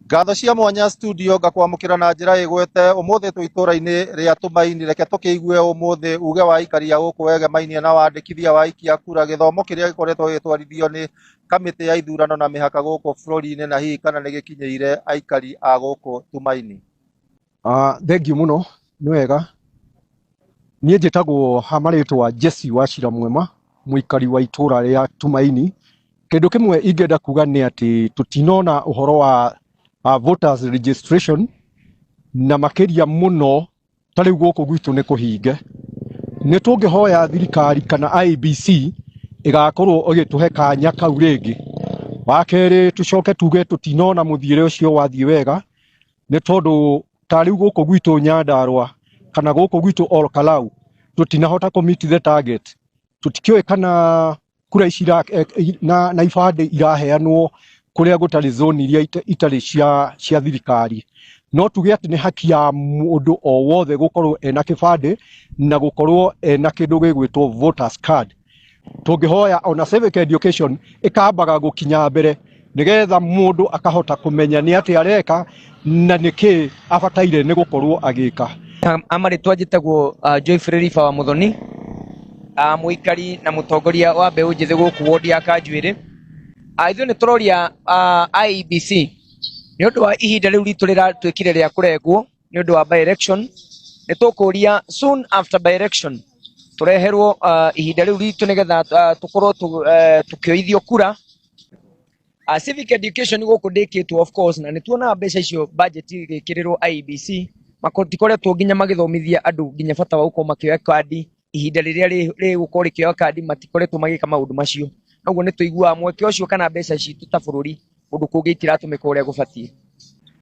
Ngatho cia mwanya studio ngakwamũkĩra na njĩra ĩgwete ũmũthĩ twĩ itũra-inĩ rĩa Tumaini. Reke tũkĩigue ũmũthĩ uge wa aikari a gũkũ wegemainie na wandĩkithia wa aikia kura, gĩthomo kĩrĩa gĩkoretwo gĩgĩtwarithio nĩ kamĩtĩ ya ithurano na mĩhaka gũkũ bũrũri-inĩ, na hihi kana nĩ gĩkinyĩire aikari a gũkũ Tumaini. Thengiũ mũno, nĩ wega. Niĩ njĩtagwo ha marĩtwa Jesse Wachira Mwema, mũikari wa itũra rĩa Tumaini. Kĩndũ kĩmwe ingĩenda kuga nĩ atĩ tũtinona ũhoro wa voters registration, na makĩria mũno ta rĩu gũkũ gwitũ nĩ kũhinge. Nĩ tũngĩhoya thirikari kana IEBC ĩgakorwo ĩgĩtũhe kanya kau rĩngĩ. Wa kerĩ tũcoke tuge tũtinona mũthiĩre ũcio wathiĩ wega, nĩ tondũ ta rĩu gũkũ gwitũ Nyandarua kana gũkũ gwitũ Ol Kalou tũtinahota kũ meet the target. Tũtikĩũĩ kana kura ici na ibandĩ iraheanwo kũrĩa gũtarĩ zone iria itarĩ cia thirikari. No tuge atĩ nĩ haki ya mũndũ o wothe gũkorwo ena kĩbandĩ na gũkorwo ena kĩndũ gĩgwĩtwo voters card. Tũngĩhoya ona civic education ĩkambaga gũkinya mbere nĩgetha mũndũ akahota kũmenya nĩ atĩa areka na nĩkĩ abataire nĩ gũkorwo agĩka. Amarĩtwa njĩtagwo Joyfrey Riba wa Muthoni, mũikari na mũtongoria wa mbeũ njĩthĩ gũkũ ward ya Kanjuĩrĩ. Ithuĩ nĩ tũroria IEBC nĩ ũndũ wa ihinda rĩu ritũ rĩratuĩkire rĩa kũrengwo nĩ ũndũ wa by election. Nĩ tũkũria soon after by election tũreherwo ihinda rĩu ritũ nĩgetha tũkorwo tũkĩoithio kura. Civic education gũkũ ndĩkĩtwo of course, na nĩ tuonaga mbeca icio budget igĩkĩrĩrwo IEBC matikoretwo nginya magĩthomithia andũ nginya bata wa gũkorwo makĩoya kandi ihinda rĩrĩa rĩgũkorwo rĩkĩoya kandi, matikoretwo magĩka maũndũ macio. Noguo nĩ tũiguaga mweke ũcio kana mbeca citũ ta bũrũri kũndũ kũngĩ itiratũmĩka ũrĩa gũbatiĩ.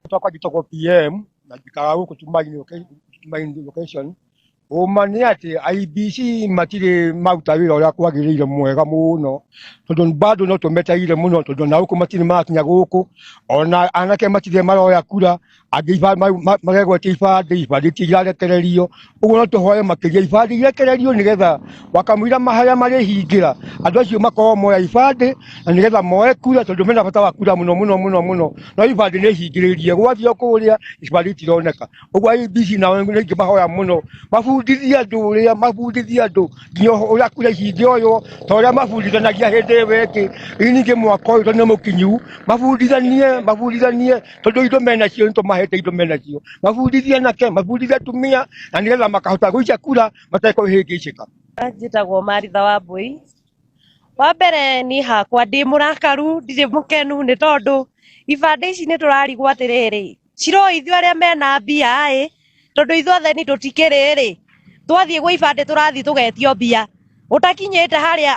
Twakwa njĩtagwo PM na njikaraga gũkũ Tumaini location. Ũma nĩ atĩ IEBC matirĩ maruta wĩra ũrĩa kwagĩrĩire mwega mũno, tondũ bado no tũmetereire mũno, tondũ na gũkũ matirĩ marakinya gũkũ, ona anake matirĩ maroya kura, angĩ maregwatia ibandĩ, ibandĩ itirarekererio. Ũguo no tũhoe makĩria ibandĩ irekererio, nĩgetha wakamũira harĩa marĩhingĩra andũ acio makorwo moya ibandĩ na nĩgetha moe kura, tondũ mena bata wa kura mũno mũno mũno mũno, no ibandĩ nĩ hingĩrĩrie gwathiĩ kũrĩa ibandĩ itironeka. Ũguo IEBC nao nĩ ingĩmahoya mũno mabundithie andũ ũrĩa, mabundithie andũ nginya ũrĩa kura ici ingĩoywo, ta ũrĩa mabundithanagia hĩndĩ ĩyo ĩngĩ. Ningĩ mwaka ũyũ tondũ nĩ mũkinyu, mabundithanie, mabundithanie, tondũ indo menacio, nĩ tũmahete indo menacio, mabundithie anake, mabundithie atumia, na nĩgetha makahota gũikia kura matekũhĩngĩcĩka. Njĩtagwo Maritha Wambui. Wa mbere niĩ hakwa ndĩ mũrakaru, ndirĩ mũkenu, nĩ tondũ ibandĩ ici nĩ tũrarigwo atĩrĩrĩ, ciroithio arĩa mena mbia ĩ, tondũ ithuothe ni tũtikĩrĩ rĩ, twathiĩ gwa ibandĩ tũrathiĩ tũgetio mbia, ũtakinyĩte harĩa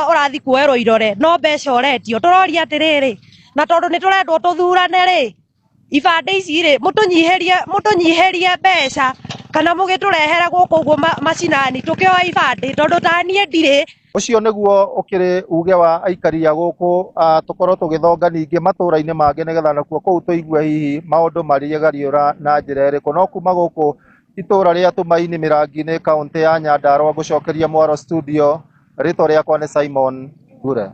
ũrathiĩ kuoerwo irore no mbeca ũretio. Tũroria atĩrĩrĩ, na tondũ nĩ tũrendwo tũthurane rĩ, ibandĩ ici rĩ, mũtũnyihĩrie, mũtũnyihĩrie mbeca kana mũgĩtũrehere gũkũ ũguo macinani tũkĩoe ibandĩ, tondũ ta niĩ ndirĩ. Ũcio nĩguo ũkĩrĩ uge wa aikari a gũkũ. Tũkorwo tũgĩthonga ningĩ matũra-inĩ mangĩ nĩgetha nakuo kũu tũigue hihi maũndũ marĩgariũra na njĩra ĩrĩkũ. No kuma gũkũ itũra rĩa Tumaini Mĩrangi-inĩ, kaũntĩ ya Nyandarua, ngũcokeria mwaro studio. Rĩtwa rĩakwa nĩ Simon Ngure.